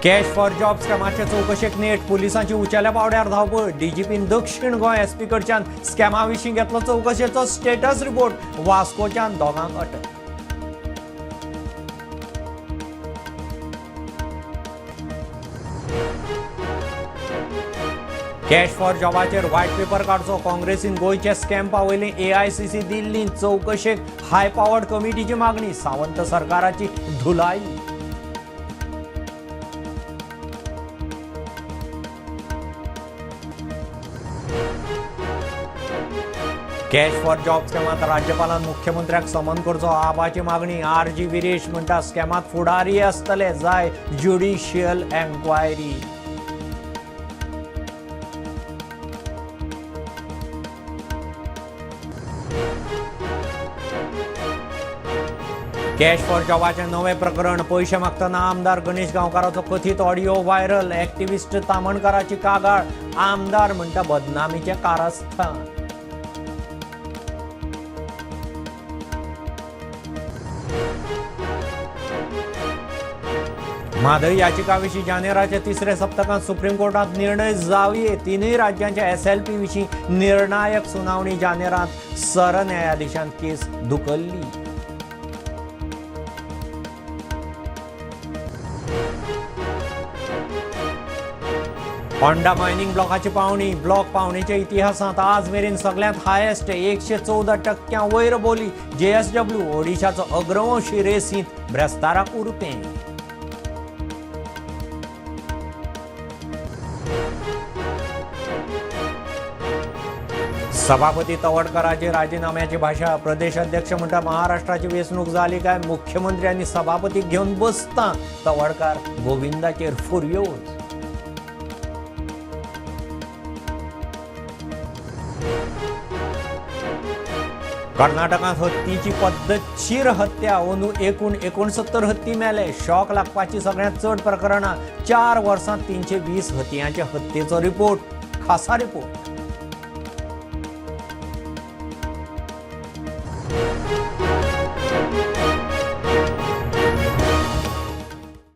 Cash for job स्कॅमाचे चवकशेक नेट. पुलिसांची उंचेल्या पावड्यार धांवपळ. DIGIPIN दक्षिण गोंय एसपी कडच्यान स्कॅमा विशीं घेतलो चवकशेचो स्टेटस रिपोर्ट. वास्कोच्यान दोगांक अटक. कॅश फॉर जॉबाचेर व्हायट पेपर काडचो. काँग्रेसीन गोंयचे स्कॅम पावयले एआयसीसी दिल्लींत चवकशेक हाय पॉवर्ड कमिटीची मागणी. सावंत सरकाराची धुलाई. कॅश फॉर जॉब स्कॅमात राज्यपालान मुख्यमंत्र्याक समन करचो, आबाची मागणी. आर जी विरेश म्हणटा, स्कॅमात फुडारी आसतले, जाय ज्युडिशियल एन्क्वायरी. कॅश फॉर जॉबाचें नवें प्रकरण. पयशे मागतना आमदार गणेश गांवकाराचो कथीत ऑडिओ व्हायरल. एक्टिविस्ट तामणकाराची कागाळ. आमदार म्हणटा, बदनामीचें कारस्थान. म्हादय याचिका विशीं जानेराच्या तिसऱ्या सप्तकांत सुप्रीम कोर्टात निर्णय जावये. तिनूय राज्यांच्या एसएलपी विशीं निर्णायक सुनावणी जानेरांत. सरन्यायाधीशान केस धुकल्ली. होंडा मायनिंग ब्लॉकाची पावणी. ब्लॉक पावणेच्या इतिहासांत आज मेरेन सगळ्यांत हायेस्ट 114% वयर बोली. जेएसडब्ल्यू ओडिशाचो अग्रवंशी रेसींत ब्रेस्ताराक उरपें. सभापती तवडकराची राजीनाम्याची भाषा. प्रदेश अध्यक्ष म्हणटा, महाराष्ट्राची वेंचणूक जाली काय मुख्यमंत्री आनी सभापतीक घेवन बसता. तवडकार गोविंदाचेर फुरयोज. कर्नाटकांत हत्तीची पद्दतशीर हत्या. अंदू एकूण 69 हत्ती मेले. शॉक लागपाची सगळ्यांत चड प्रकरणां. 4 वर्सांत 320 हतयांचे हत्येचो रिपोर्ट. खासा रिपोर्ट.